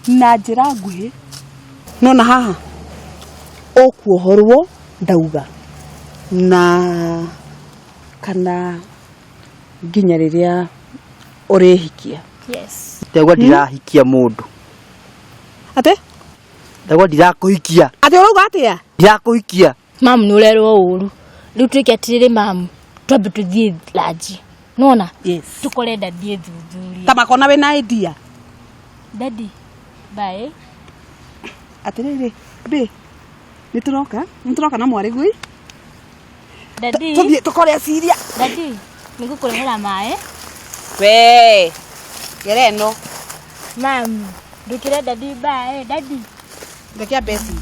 Na njĩra nguhĩ nona haha ũkuohorwo ndauga na kana nginya rĩrĩa ũrĩhikia. Yes. Ndauga ndirahikia mũndũ. Atĩ? Ndauga ndirakũhikia. Atĩ ũrauga atĩa? Ndirakũhikia. Mamu nĩ ũrerwo ũru. Rĩu twĩke atĩrĩrĩ mamu, twambe tũthiĩ lanji. Nona? Yes. Tũkore daddy ethuthuria. Ta makona wĩna idea. Daddy, bye. Atĩrĩrĩ, babe, nĩ tũroka, nĩ tũroka na mwarĩ gui. Daddy. Tũthiĩ tũkore aciria. Daddy, nĩ ngũkũrehera maĩ. We, gera ĩno. Mamu, ndũkĩre daddy bye. Daddy. Reke ambe ecirie.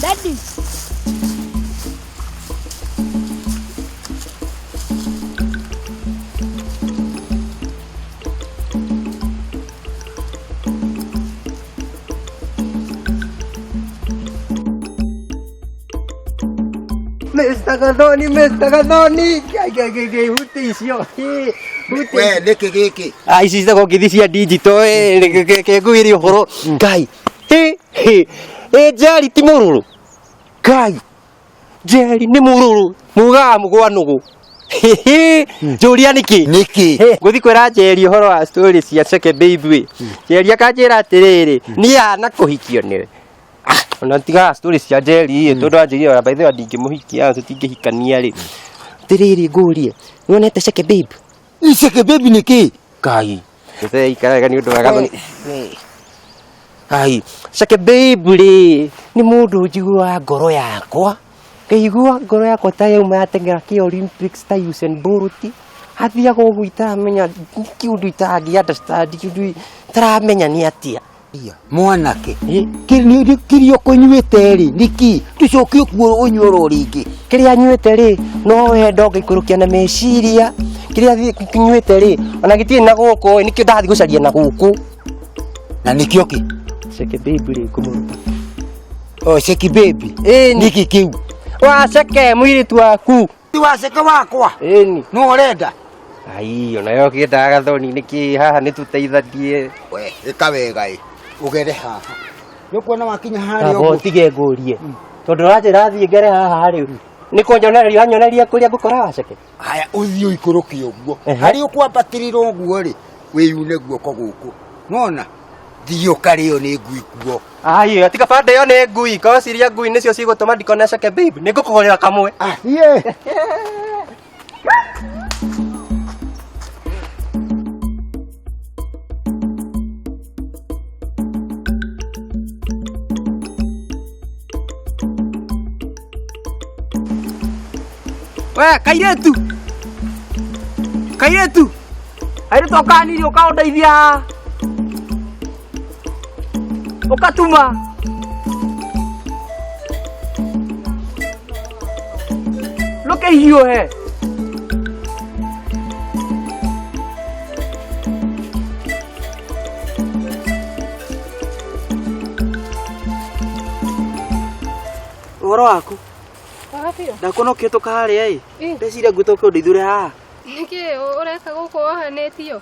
Daddy. Mr. Gathoni, Mr. Gathoni, huti icio. Huti. We nĩkĩ gĩkĩ? Ah, ici citagwo ngithi cia digital, reke ngwĩre ũhoro. Ngai. Hĩ, hĩ. Ĩ Njeri ti mũrũrũ. Ngai. Njeri nĩ mũrũrũ. Mugaga mũgwa nũgũ. Njũria nĩkĩ? Nĩkĩ? Ngũthiĩ kwĩra Njeri ũhoro wa story cia Cheke Baby. Njeri akanjĩra atĩrĩrĩ, niĩ hana kũhikio nĩwe. Ah, ona tiga story cia Njeri ĩ, tondũ anjĩrire ona by the way ndingĩmũhikia, tũtingĩhikania rĩ. Atĩrĩrĩ ngũrie, nĩwonete Cheke Babe? Cheke Baby nĩ kĩ? Ngai. Mũthee ikara wega nĩ ũndũ wa Gathoni. Ngai, Cheke Babe rĩ, nĩ mũndũ njiguaga ngoro yakwa. Ngaigua ngoro yakwa ta yauma yateng'era kĩ Olympics ta Usain Bolt. Athiaga ũguo itaramenya kĩũndũ itangĩ understand, kĩũndũ itaramenya nĩ atĩa. Mwanake, kĩrĩa ũkũnyuĩte rĩ, nĩkĩ? Tũcoke ũkuo ũnyue oro rĩngĩ. Kĩrĩa nyuĩte rĩ, no wendo ngaikũrũkia na meciria. Kĩrĩa nyuĩte rĩ, ona gĩtirĩ na gũkũ ĩ, nĩkĩo ndathiĩ gũcaria na gũkũ. Na nĩkĩo kĩ? Cheke Baby rĩ, ngũmũruta. O, Cheke Baby? Ĩni. Nĩkĩ kĩu? Wa Cheke, mũirĩtu waku. Ti wa Cheke wakwa? Ĩni. No ũrenda? Ai, ona yo kĩendaga Gathoni nĩkĩ haha nĩtũteithanie. We, ĩka wega ĩ. Ũgere haha. Nĩ ũkuona wakinya harĩa Kaba ũguo. ũtige ngũrie. Tondũ ũranjĩra thiĩ ngere haha rĩ. Nĩ kũnyonereria ũranyonereria kũrĩa ngũkora wa Cheke. Haya, ũthiĩ ũikũrũke ũguo. Ehe. Harĩa ũkwambatĩrĩra ũguo rĩ, wĩyune guoko gũkũ. Nona? Thiĩ ũkarĩo nĩ ngui kuo. Ai, atiga bande ĩyo nĩ ngui. Korwo ciria ngui nĩcio cigũtũma ndikone Cheke Babe. Nĩ ngũkũgũrĩra kamwe. Ah, thiĩ. We, kairĩtu. Kairĩtu. Kairĩtu ũkaniri ũkaũndeithia haha. Ũkatuma. Ndũkĩhiũhe. Ũhoro waku? Ndakuona ũkĩhĩtũka harĩa ĩ. Ndeciria ngwĩta ũke ũndeithũre haha. Nĩkĩ ũreka gũkũ wohanĩtio?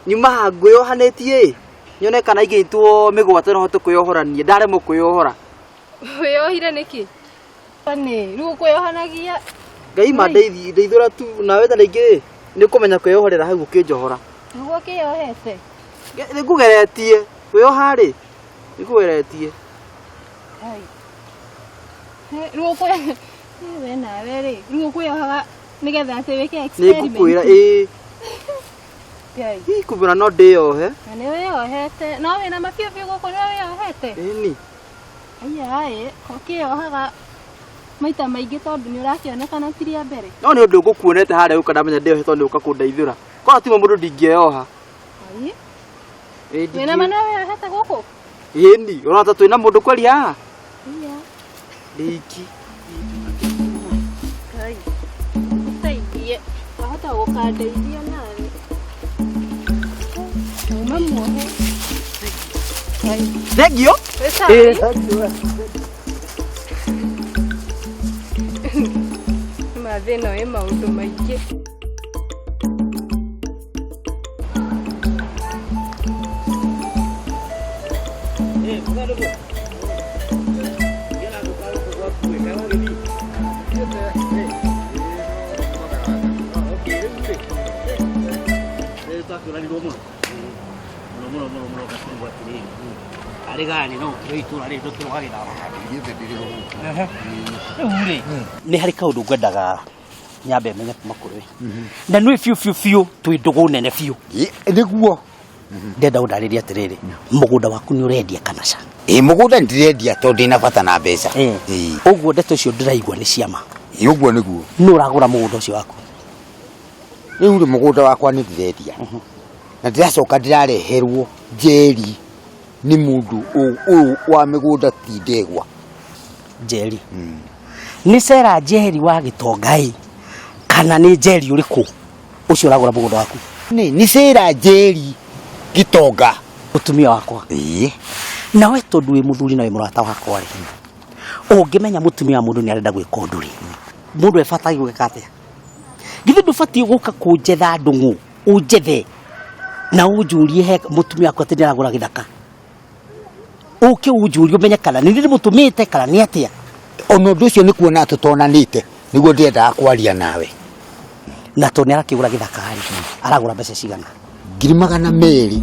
Nyuma haha ngwĩyohanĩtie ĩ. Nyone kana ingĩnyitwo mĩgwate no hote kwĩyohorania. Ndaremwo kwĩyohora. Wĩyohire nĩkĩ? Nĩ, rĩu ũkwĩyohanagia. Ngai ma ndeithũra tu nawe ta rĩngĩ ĩ, nĩ ũkũmenya kwĩyohorera hau ũkĩnjohora. Nĩguo ũkĩyohete? Nĩ ngũgeretie. Kwĩyoha rĩ, nĩ ngũgeretie. Ngai. Rĩu ũkwĩ we nawe rĩ, rĩu ũkwĩyohaga nĩgetha atĩ wĩke Nĩ experiment. ngũkwĩra ĩ. Ngai. Hihi kũmwĩra no ndĩyohe. Na nĩ wĩyohete. No wĩna ma biũ biũ gũkũ nĩ wĩyohete? Ĩni. Aya ĩ, ũkĩyohaga maita maingĩ tondũ nĩ ũrakĩonekana ti rĩa mbere. No nĩ ũndũ ngũkuonete harĩa ũka ndamenya ndĩyohe tondũ nĩ ũka kũndeithũra. Korwo ti mũndũ ndingĩyoha. Ai. Ĩ, Wĩna ma nĩ wĩyohete gũkũ? Ĩni, ũrona ta twĩna mũndũ kweri haha? Iya. Ndĩ iki. Ngai. Ũteithie. Wahota gũkandeithia nawe. Uma muohe. Thengiũ. Ĩ, Ma thĩna wĩ maũndũ maingĩ. Twakĩũranirwo mũno mũno mũno mũno mũno ngakiuga atĩrĩrĩ arĩ gani no kĩrĩ itũra rĩrĩ ndũkĩrũgagĩra rĩu rĩ nĩ harĩ kaũndũ ngwendaga nyambe menye kuma kũrĩ we na nĩ biũ biũ biũ twĩ ndũgũ nene biũ. Nĩguo. Ndenda ũndarĩrie atĩrĩrĩ, mũgũnda waku nĩ ũrendia kana ca? Ĩ, mũgũnda nĩ ndĩrendia tondũ ndĩna bata na mbeca. Ĩ. Ũguo ndeto icio ndĩraigua nĩ ciama? Ĩ, ũguo nĩguo. Nũ ũragũra mũgũnda ũcio waku? Rĩu rĩ, mũgũnda wakwa nĩ ndĩrendia na ndĩracoka ndĩrareherwo njeri nĩ mũndũ ũyũ wa mĩgũnda, ti ndegwa. Njeri nĩ cera njeri wa gĩtonga ĩ, kana nĩ njeri ũrĩkũ ũcio ũragũra mũgũnda waku? Nĩ cera njeri gĩtonga. Mũtumia wakwa. Ĩ. Nawe tondũ wĩ mũthuri na wĩ mũrata wakwa rĩ, ũngĩmenya mũtumia wa mũndũ nĩ arenda gwĩka ũndũ rĩ, mũndũ ebataire gwĩka atĩa? Githĩ ndũbatiĩ gũka kũnjetha ndũng'ũ, ũnjethe na ũnjũrie he mũtumia wakwa atĩ nĩaragũra gĩthaka, ũke ũnjũrie ũmenye kana nĩ ndĩmũtũmĩte kana nĩ atĩa? Ona ũndũ ũcio nĩ kuona tũtonanĩte nĩguo ndĩrendaga kwaria nawe. Na tondũ nĩ arakĩgũra gĩthaka rĩ, aragũra mbeca cigana? 200,000.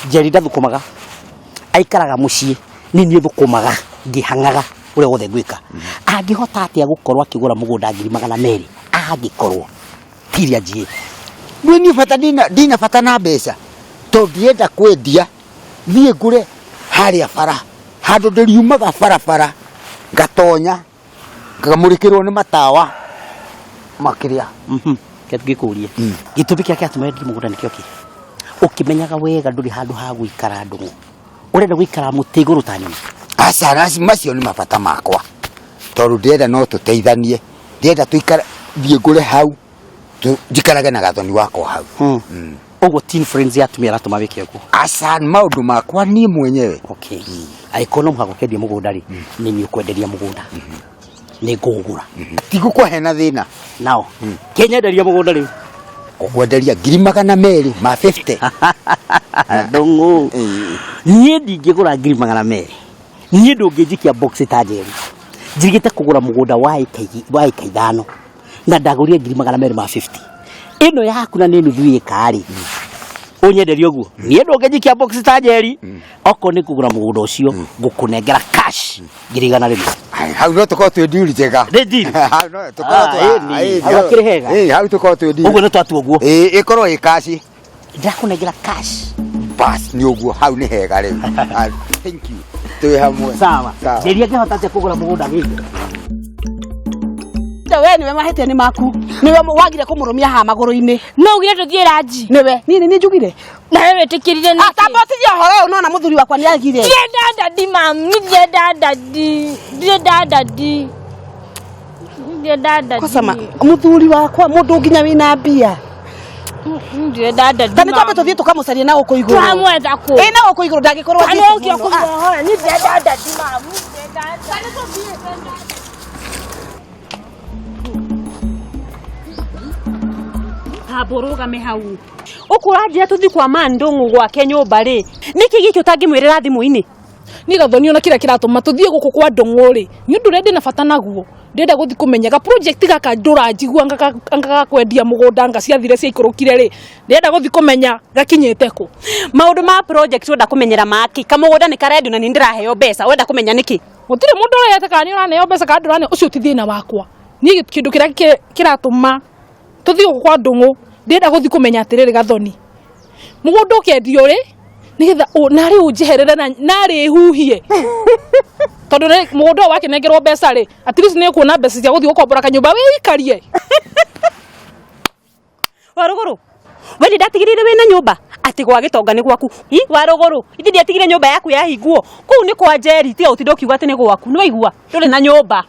Njeri ndathũkũmaga, aikaraga mũciĩ, nĩ niĩ thũkũmaga ngĩhang'aga ũrĩa wothe ngwĩka. Angĩhota atĩa gũkorwo akĩgũra mũgũnda 200,000 angĩkorwo tiria njiĩ? Niĩ niĩ bata ndina bata na mbeca tondũ ndĩrenda kwendia thiĩ ngũre harĩa bara handũ ndĩriumaga barabara ngatonya ngamũrĩkĩrwo nĩ matawa makĩria. Reke ngĩkũrie, gĩtũmi kĩrĩa kĩratũma wendie mũgũnda nĩkĩo kĩ? Ũkĩmenyaga wega ndũrĩ handũ ha gũikara ndũng'ũ, ũrenda gũikara mũtĩ igũrũ ta nyoni? Aca, macio nĩ mabata makwa tondũ ndĩrenda no tũteithanie, ndĩrenda tũikare, thiĩ ngũre hau njikarage na gathoni wakwa hau. Ũguo teen friends ya atumia aratũma wĩke ũguo? Aca, nĩ maũndũ makwa niĩ mwenyewe. Okay. Angĩkorwo no mũhaka ũkendie mũgũnda rĩ, nĩ niĩ ũkwenderia mũgũnda, nĩ ngũũgũra. Tigũkũhe na thĩna. Nao kĩnyenderia mũgũnda rĩu? Ngũkwenderia 250,000. Ndũng'ũ, niĩ ndingĩgũra 200,000. Niĩ ndũngĩnjikia box ta njeri. Njirigĩte kũgũra mũgũnda wa ĩka 5 na ndagũrire 250,000. Ĩno yaku na nĩ nuthu ĩka rĩ, ũnyenderie ũguo? Niĩ ndũngĩnjikia box ta njeri. Okorwo nĩ kũgũra mũgũnda ũcio, ngũkũnengera cash 100,000. Ai, hau no tũkorwo twĩ deal njega. Nĩ deal? Hau no tũkorwo twĩ- Ah, ĩni. ĩni, Hau hakĩrĩ hega. Ĩni, hau tũkorwo twĩ deal. Ũguo nĩ twatua ũguo. Ĩ, ĩkorwo ĩ cash. Ndĩrakũnengera cash. Bas, nĩ ũguo, hau nĩ hega rĩu. Ah, thank you. Twĩ hamwe. Sawa. Sawa. Njeri angĩhota atĩa kũgũra mũgũnda gĩkĩ? We nĩwe mahĩtia nĩ maku, nĩwe wagire kũmũrũmia haha magũrũ-inĩ. No ugire tũthiĩ ranji. Nĩwe niĩ nĩ niĩ njugire. Nawe wĩtĩkĩrire nĩkĩ? Tamba ũtigie ũhoro ũyũ, nona mũthuri wakwa nĩ agire. Ndirenda dadi mam, ndirenda dadi, ndirenda dadi. Ndirenda dadi. Kosama mũthuri wakwa mũndũ nginya wĩna mbia. Ndirenda dadi. Ta nĩ twambe tũthiĩ tũkamũcarie na gũkũ igũrũ. Twamwetha kũ? Ĩ, na gũkũ igũrũ ndangĩkorwo Kana athiĩte ũkĩra mũno. kũmuohora, niĩ ndirenda dadi mam, ndirenda dadi. Tamba ũrũgame hau. Ũkũranjĩra tũthiĩ kwa Mandũng'ũ gwake nyũmba rĩ, nĩkĩ gĩkĩ ũtangĩmwĩrĩra thimũ-inĩ? Niĩ Gathoni ona kĩrĩa kĩratũma tũthiĩ gũkũ kwa Ndũng'ũ rĩ, nĩ ũndũ ũrĩa ndĩna bata naguo. Ndĩrenda gũthiĩ kũmenya ga project gaka ndũranjigua anga ga kwendia mũgũnda anga ciathire ciaikũrũkire rĩ, ndĩrenda gũthiĩ kũmenya gakinyĩte kũ. Maũndũ ma project ũrenda kũmenyera maki, kamũgũnda nĩ karendio na nĩ ndĩraheo mbeca, ũrenda kũmenya nĩkĩ? Gũtirĩ mũndũ ũrehete kana nĩ ũraneo mbeca kana ndũraneo, ũcio ti thĩna wakwa. Niĩ kĩndũ kĩrĩa kĩratũma tũthiĩ gũkũ kwa Ndũng'ũ, ndĩrenda gũthiĩ kũmenya atĩrĩrĩ Gathoni, mũgũnda ũkendio rĩ, nĩgetha narĩ ũnjeherere na narĩ huhie. Tondũ rĩ, mũgũnda ũyũ wakĩnengerwo mbeca rĩ, at least nĩ ũkuona mbeca cia gũthiĩ gũkombora kanyũmba wĩikarie. Warũgũrũ, we nĩ ndatigĩrĩire wĩna nyũmba atĩ gwa gĩtonga nĩ gwaku. Hi, warũgũrũ, ithe ndiatigire nyũmba yaku yahingwo. Kũu nĩ kwa Njeri, tiga gũtinda ũkiuga atĩ nĩ gwaku. Nĩ waigua? Ndũrĩ na nyũmba.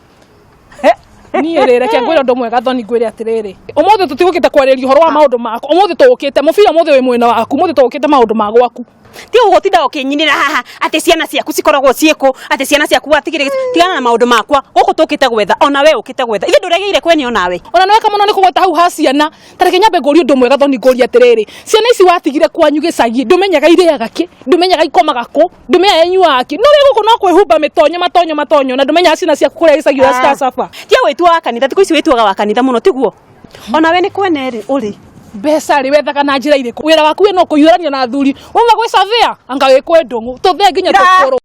He. Niĩ rĩ, reke ngwĩre ũndũ mwega Thoni, ngwĩre atĩrĩrĩ, ũmũthĩ tũtigũkĩte kwarĩria ũhoro wa maũndũ maku, ũmũthĩ tũũkĩte mũbira, ũmũthĩ wĩ mwena waku, ũmũthĩ tũũkĩte maũndũ ma gwaku. Ti ũgũtinda ũkĩnyinĩra haha atĩ ciana ciaku cikoragwo ciĩkũ, atĩ ciana ciaku watigire. Tigana na maũndũ makwa, gũkũ tũkĩte gwetha, ona we ũkĩte gwetha. Ithe ndũregĩire kwene onawe. Ona nĩweka mũno nĩ kũgweta hau ha ciana. Ta reke nyambe ngũrie ũndũ mwega Thoni, ngũrie atĩrĩrĩ, ciana ici watigire kwanyu gĩcagi, ndũmenyaga irĩaga kĩ, ndũmenyaga ikomaga kũ, ndũmenyaga inyuaga kĩ, no wĩ gũkũ no kwĩhumba mĩtonyo matonyo matonyo, na ndũmenyaga ciana ciaku kũrĩa gĩcagi ũrĩa citacaba. Tia wĩtua wa kanitha, thikũ ici wĩtuaga wa kanitha mũno, tiguo? Ona we nĩ kwene rĩ ũrĩ. Mbeca rĩ, wethaga na njĩra irĩkũ? Wĩra waku wĩ no kũhiũrania na athuri, wauma gwĩ Savia anga wĩ kwĩ Ndũng'ũ, tũthee nginya tũkũrũ.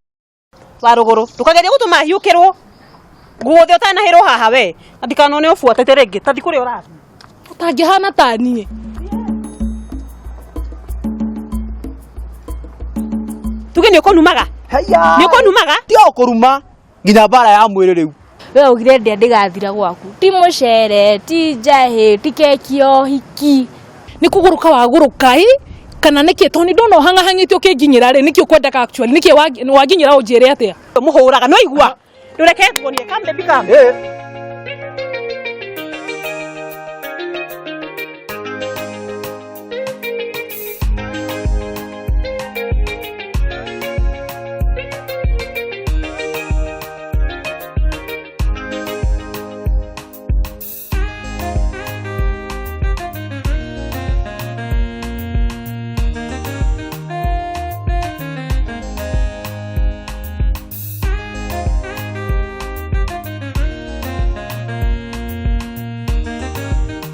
Wa rũgũrũ, ndũkagerie gũtũma hiũkĩrwo guothe ũtanahĩrwo haha we, na ndikanone ũbuatĩte rĩngĩ, tathi kũrĩa ũrathiĩ. Ũtangĩhana ta niĩ. Tuge nĩ ũkũnumaga, Haiya. nĩ ũkũnumaga. Ti o kũruma nginya mbara ya mwĩrĩ rĩu. We augire ndĩa ndĩgathira gwaku, ti mũcere, ti njahĩ, ti keki ya ũhiki. Nĩ kũgũrũka wagũrũka ĩ, kana nĩkĩ? Tondũ nĩ ndona ũhang'ahang'ĩte ũkĩnginyĩra rĩ, nĩkĩ ũkwendaga actually? Nĩkĩ wanginyĩra ũnjĩre atĩa? Mũhũraga no igua, ndũreke nguonie. Come baby, come. Eh.